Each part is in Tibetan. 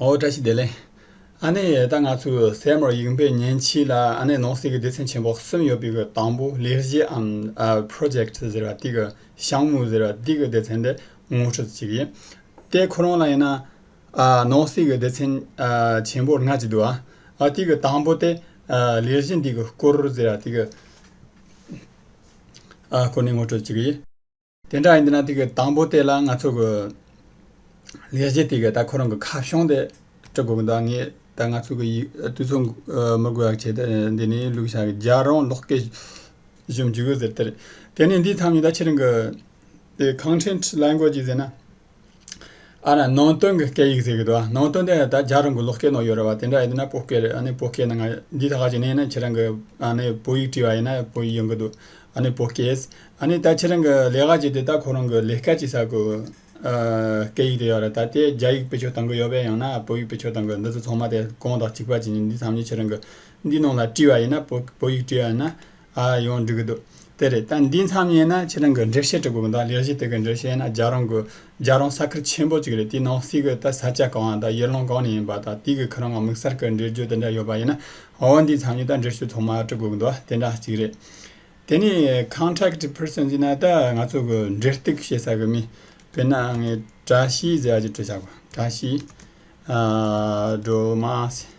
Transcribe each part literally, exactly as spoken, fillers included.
ཨོ་བཀྲ་ཤིས་བདེ་ལེགས། ཨ་ནི་ད་ང་ཚོའི་སེ་མོར་ཡིག་འབེལ་མཉེན་ཆས་ལ་ཨ་ནི་ནང་གསེས་ཀྱི་སྡེ་ཚན་ཆེན་པོ་གསུམ་ཡོད་པའི་གི་དང་པོ་ལས་གཞི་འམ་ཨ་project ཟེར་བ་དེ་གི་ཞང་མུའུ་ཟེར་བ་དེ་གི་སྡེ་ཚན་དེ་ངོ་སྤྲོད་བྱེད་ཀྱི་ཡིན། དེ་ཁོ་རང་ལ་ཡིན་ན་ཨ་ནང་གསེས་ཀྱི་སྡེ་ཚན་ཨ་ཆེན་པོ་ལྔ་ཅིག་འདུག་ཨ་ཨ་དེ་གི་དང་པོ་དེ་ཨ་ལས་གཞི་འདི་གི་སྐོར་ཟེར་བ་དེ་གི་ཨ་སྐོར་ནས་ངོ་སྤྲོད་བྱེད་ཀྱི་ཡིན། དེ་འདྲ་ཡིན་དུས་ན་དེ་གི་དང་པོ་དེ་ལ་ང་ཚོ་གི་ལས་གཞི་དེ་གི་ད་ཁོ་རང་གི་ཁ་བྱང་དེ་སྤྲད་དགོས་གི་འདུག་ངས་ད་ང་ཚོ་གི་ཡིག་དུས་ཚོད་མི་དགོས་ཡག་ཆེད་དུ་འདི་ནས་བླུགས་བཞག་གི། རྒྱལ་རོང་ལོགས་ཀྱི་ཞིབ་འཇུག་ཟེར་དེ་རེད། དེ་ནས་འདིའི་མཚམས་ནས་ད་ཁྱེད་རང་གི་དེ་content language ཟེར་ན། ཨ་ན་ནང་དོན་གྱི་སྐད་ཡིག་ཟེར་གི་འདུག་ནང་དོན་དེ་ད་རྒྱལ་རོང་གི་ལོགས་སྐད་ནང་ཡོད་རེད་བ། དེ་འདྲ་ཡིན་ན་བོད་སྐད་རེད། ཨ་ནི་བོད་སྐད་ནང་ང་འདི་ད་ག་ཅིག་ནས་ཡིན་ན་ཁྱེད་རང་གི་ཨ་ནི་བོད་ཡིག་བྲིས་པ་ཡིན་ན་བོད་ཡིག་ཡོང་གི་འདུག་ཨ་ནི་བོད་སྐད། ཨ་ནི་ད་ཁྱེད་རང་གི་ལས་ཀ་བྱེད་དུས་ད་ཁོ་རང་གི་ལས་ཀ་བྱེད་ས་གི་ཨ་སྐད་ཡིག་དེ་ཡོད་རེད། ད་དེ་རྒྱ་ཡིག་བེད་སྤྱོད་གཏོང་གི་ཡོད་པས་ཡང་ན་བོད་ཡིག་བེད་སྤྱོད་གཏོང་གི། འདི་ཚོ་ཚང་མ་དེ་གོང་དང་གཅིག་པ་ཅིག་ཡིན། འདི་ཚང་མ་ཁྱེད་རང་གི་འདི་ནང་ལ་བྲིས་པ་ཡིན་ན་བོད་བོད་ཡིག་བྲིས་པ་ཡིན་ན། ཨ་ཡོང་འགྲིག་གི་འདུག་དེ་རེད། ད་འདིའི་མཚམས་ཡིན་ན་ཁྱེད་རང་གི་འགྲེལ་བཤད་འབྲི་དགོས་གི་འདུག་ལས་གཞི་དེ་གི་འགྲེལ་བཤད་ཡིན་ན་རྒྱལ་རོང་གི་རྒྱལ་རོང་ས་ཁུལ་ཆེན་པོ་ཅིག་རེད། དེའི་ནང་གསེས་གི་ད་ས་ཆ་གང་བ་དང་ཡུལ་ལུང་གང་ནས་ཡིན་པ་དང་དེ་གི་ཁོ་རང་གི་དམིགས་བསལ་གི་འགྲེལ་བརྗོད་དེ་འདྲ་ཡོད་པ་ཡིན་ན་འོ་འདིའི་མཚམས་ནས་ད་འགྲེལ་བཤད་ཚང་མ་འབྲི་དགོས་གི་འདུག་དེ་འདྲ་ཅིག་རེད། དེ་ནས་contact person ཟེར་ན་ད་ང་ཚོ་གི་འབྲེལ་གཏུག་བྱེད་ས་གི་མི། དཔེར་ན་ངས་བཀྲ་ཤིས་ཟེར་ཡ་ཅིག་བྲིས་བཞག་གོ། བཀྲ་ཤིས་ཨ་སྒྲོལ་མ་ཟེར།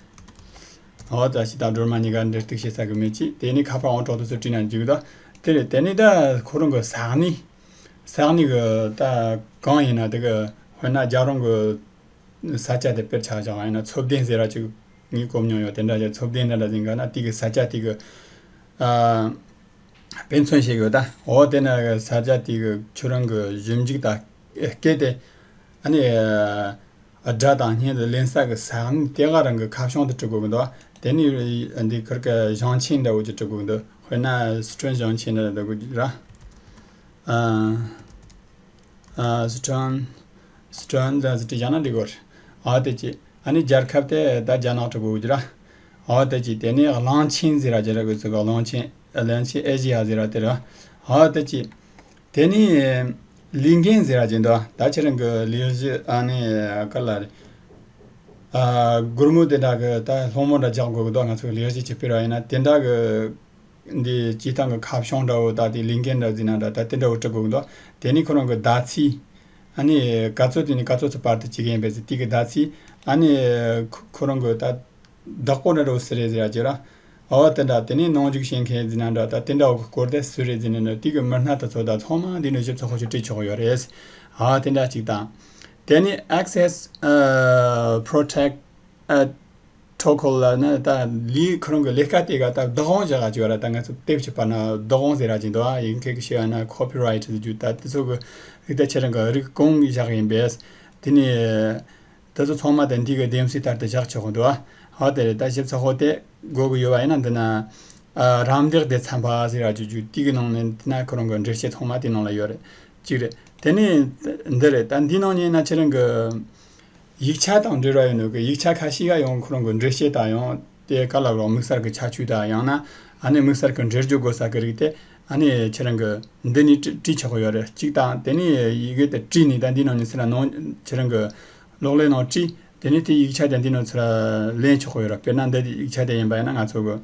འོ་བཀྲ་ཤིས་དང་སྒྲོལ་མ་གཉིས་ཀ་འབྲེལ་གཏུག་བྱེད་ས་གི་མི་ཅིག་དེ་ནས་ཁ་པར་ཨང་གྲངས་དེ་ཚོ་བྲིས་ན་འགྲིག་གི་འདུག་དེ་རེད། དེ་ནས་ད་ཁོ་རང་གི་ས་གནས། ས་གནས་གི་ད་གང་ཡིན་ན་དེ་གི་དཔེར་ན་རྒྱལ་རོང་གི་ས་ཆ་དེ་དཔེར་ཆ་བཞག་ཡིན་ན་མཚོ་ལྡན་ཟེར་བ་ཅིག་ངས་གོ་མྱོང་ཡོད། དེ་འདྲ་ཡ་མཚོ་ལྡན་འདྲ་འདྲ་ཟིན་ག་ན་དེ་གི་ས་ཆ་དེ་གི་ཨ་དཔེ་མཚོན་བྱེད་དགོས་ད། འོ་དེ་ན་ས་ཆ་དེ་གི་ཁྱོད་རང་གི་ཞིབ་འཇུག་དང་སྐད་དེ་ཨ་ནི་སྒྲ་དང་བརྙན་དུ་ལེན་ས་གི་ས་གནས་དེ་ག་རང་གི་ཁ་བྱང་དུ་འབྲི་དགོས་གི་འདུག་དེ་ནི་འདི་ཁུར་གི་བྱང་ཆེན་འདྲ་བོ་ཅིག་འབྲི་དགོས་གི་འདུག་དཔེར་ན་སི་ཁྲོན་བྱང་ཆེན་འདྲ་འབྲི་དགོས་ར། ཨ་ཨ་སི་ཁྲོན། སི་ཁྲོན་ཟེར་ཟེར་དེ་རྒྱ་ནག་འབྲི་དགོས་རེད། ཨ་དེ་ཅི། ཨ་ནི་རྒྱལ་ཁབ་དེ་ད་རྒྱ་ནག་འབྲི་དགོས་ར། ཨ་དེ་ཅི། དེ་ནས་གླང་ཆེན་ཟེར་ར་རྒྱ་ར་གི་ཚུགས་གླང་ཆེན། གླང་ཆེན་ཨེ་ཤི་ཡ་ཟེར་ར་དེ་ར། ཨ་དེ་ཅི། དེ་ནས་ལས་འགན་ཟེར་ར་ཅིག་འདུག་ད་ཁྱེད་རང་གི་ལས་གཞི་ཨ་ནི་ག་ལ་རེད། ཨ་སྒོར་མོ་དེ་འདྲ་གི་ད་སློང་མོ་འདྲ་རྒྱག་དགོས་གི་འདུག་ང་ཚོ་ལས་གཞི་ཅིག་སྤེལ་བ་ཡིན་ན་དེ་འདྲ་གི་འདི་སྤྱིར་བཏང་གི་ཁ་བྱང་འདྲ་བོ་ད་དེ་ལས་འགན་འདྲ་ཟིན་ན་འདྲ་ད་དེ་འདྲ་བོ་འབྲི་དགོས་གི་འདུག་དེ་ནས་ཁོ་རང་གི་ཟླ་ཚེས། ཨ་ནི་ག་ཚོད་དེ་ནས་ག་ཚོད་ཚོད་བར་དུ་བྱེད་ཀྱི་ཡིན་པས་ཟེར་དེ་གི་ཟླ་ཚེས། ཨ་ནི་ཁོ་ཁོ་རང་གི་ད་བདག་པོ་འདྲ་འདྲ་བོ་སུ་རེད་ཟེར་ཡ་ཅིག་ར། འོ་དེ་འདྲ་དེ་ནས་ནང་འཇུག་བྱེད་མཁན་ཟིན་ན་འདྲ་ད་དེ་འདྲ་བོ་གི་སྐོར་དེ་སུ་རེད་ཟེར་ན་འདྲ་དེ་གི་མི་སྣ་དེ་ཚོ་ད་ཚང་མ་འདི་ནས་ཞིབ་ཚགས་པོ་ཞིག་བྲིས་ཆོག་ཡོད་རེད། ཨ་དེ་འདྲ་ཅིག་དང་། དེ་ནས་access protect protocol ལ་ནི་ད་ལས་ཁོ་རང་གི་ལས་ཀ་དེ་ག་ད་བདག་དབང་བཞག་ག་ཅིག་ཡོད་ར། ད་ང་ཚོ་དེབ་ཕྱི་པ་ན་བདག་དབང་ཟེར་ར་ཅིག་འདུག་ཨ་ཡིན་མཁན་གི་ཤེས་པ་ན་copyright ཟེར་རྒྱུ་ད་དེ་ཚོ་གི་རིགས་ད་ཁྱེད་རང་གི་རིགས་གང་བཞག་ཡིན་པས། དེ་ནས་དེ་ཚོ་ཚང་མ་དེ་འདི་གི་བདེན་ཚིག་ལྟར་དུ་བཞག་ཆོག་གི་འདུག་ཨ་དེ་རེད། ད་ཞིབ་ཚགས་པོ་དེ་དགོས་གི་ཡོད་པ་ཡིན་ན་འདི་ན་ཨ་རམ་འདེགས་དེ་ཚན་པ་ཟེར་ར་ཅིག་རྒྱུ་དེ་གི་ནང་ནས་དེ་ན་ཁོ་རང་གི་འགྲེལ་བཤད་ཚང་མ་དེ་ནང་ལ་ཡོད་རེད། གཅིག་རེད། དེ་ནས་འདི་རེད། ད་འདི་ནང་ཉན་ན་ཁྱེད་རང་གི་ཡིག་ཆ་དང་འབྲེལ་བ་ཡོད་ནོ་གི་ཡིག་ཆ་ཁ་ཤས་ཀ་ཡང་ཁོ་རང་གི་འགྲེལ་བཤད་དང་ཡང་དེ་ག་ལ་རོགས་དམིགས་བསལ་གྱི་ཁྱད་ཆོས་དང་ཡང་ན་ཨ་ནི་དམིགས་བསལ་གྱི་འགྲེལ་བརྗོད་དགོས་ས་གི་རིགས་དེ་ཨ་ནི་ཁྱེད་རང་གི་འདི་ནས་བྲི་བྲིས་ཆོག་གི་ཡོད་རེད། གཅིག་དང་དེ་ནས་ཡི་གེ་དེ་བྲིས་ནས་ད་འདི་ནང་ནས་ཚུར་ལ་ནང་ཁྱེད་རང་གི་གློག་ཀླད་ནང་བྲིས། དེ་ནས་དེ་ཡིག་ཆ་དེ་འདི་ནང་ཚུར་ལ་ལེན་ཆོག་གི་ཡོད་རེད། དཔེར་ན་འདི་ཡིག་ཆ་དེ་ཡིན་པ་ཡིན་ན་ང་ཚོ་གི་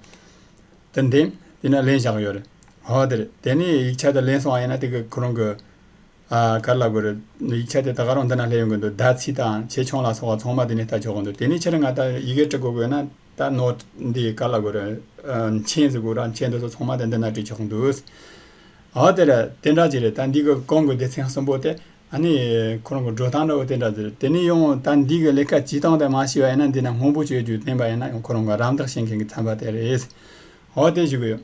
དེ་འདེམས་དེ་ན་ལེན་བཞག་ཡོད་རེད། ཧོ་དེ་རེད། དེ་ནས་ཡིག་ཆ་དེ་ལེན་སོང་བ་ཡིན་ན་དེ་གི་ཁོ་རང་གི་ཨ་ག་རེ་ལབ་དགོས་རེད། ཡིག་ཆ་དེ་ད་ག་རང་འདི་ན་སླེབས་ཡོང་གི་འདུག་ཟླ་ཚེས་དང་ཆེ་ཆུང་ལ་སོགས་པ་ཚང་མ་དེ་ནས་ལྟ་ཆོག་གི་འདུག་དེ་ནས་ཁྱེད་རང་ང་ད་ཡི་གེ་འབྲི་དགོས་དགོས་ན་ད་ནོ་འདི་ག་རེ་ལབ་དགོས་རེད། ཨ་མཆན་ཟེར་དགོས་ར། མཆན་དེ་ཚོ་ཚང་མ་དེ་འདི་ན་བྲིས་ཆོག་གི་འདུག་ཨ་དེ་རེད། དེ་འདྲ་ཅིག་རེད། ད་འདི་གི་གོང་གི་སྡེ་ཚན་གསུམ་པོ་དེ་ཨ་ནི་ཁོ་རང་གི་འགྲོ་སྟངས་འདྲ་བོ་དེ་འདྲ་ཟེར། དེ་ནས་ཡང་ད་འདི་གི་ལས་ཀ་བྱེད་སྟངས་དེ་མ་ཤེས་པ་ཡིན་ན་འདི་ན་སྔོན་པོ་བྱེད་རྒྱུ་བསྟན་པ་ཡིན་ན་ཡང་ཁོ་རང་གི་རམ་འདེགས་བྱེད་མཁན་གྱི་ཚན་པ་དེ་རེད། འོ་དེ་ཞུ་གི་ཡོད།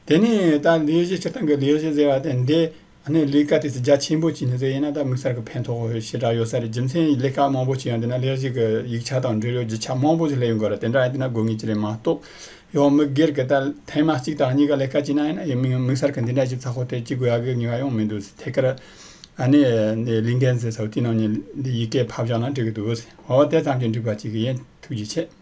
དེ་ནས་ད་ལས་གཞི་སྤྱིར་བཏང་གི་ལས་གཞི་ཟེར་བ་དེ་འདི་ཨ་ནི་ལས་ཀ་དེ་ཚོ་རྒྱ་ཆེན་པོ་བྱས་ནས་ཟེར་ཡིན་ན་ད་དམིགས་བསལ་གྱི་ཕན་ཐོགས་ཞེ་དྲག་ཡོད་ས་རེད། རྒྱུ་མཚན་ལས་ཀ་མང་པོ་བྱས་ཡོང་དུས་ན་ལས་གཞི་གི་ཡིག་ཆ་དང་འབྲེལ་ཡོད་རྒྱུ་ཆ་མང་པོ་ཞིག་སླེབས་ཡོང་གི་རེད། དེ་འདྲ་ཡིན་དུས་ན་དགོས་ངེས་ཅིག་རེད་མ་གཏོགས་ཡང་མི་སྒེར་གྱི་ད་ཐེངས་མ་གཅིག་དང་གཉིས་ཀ་ལས་ཀ་བྱས་ན་ཡིན་ན་ཡང་དམིགས་བསལ་གྱི་འདི་འདྲ་ཞིག་ཚ་ཁོ་དེ་གཅིག་དགོས་ཡག་གི་ངེས་པ་ཡང་མི་འདུག་དེ་གར་ཨ་ནི་ལས་འགན་ཟེར་ཚོ་དེ་ནང་ནས་འདི་ཡི་གེ་ཕབ་བཞག་ན་འགྲིག་གི་འདུག་འོ་དེ་ཙམ་གྱིས་འགྲིག་པ་གཅིག་གི་ཡིན། ཐུགས་རྗེ་ཆེ།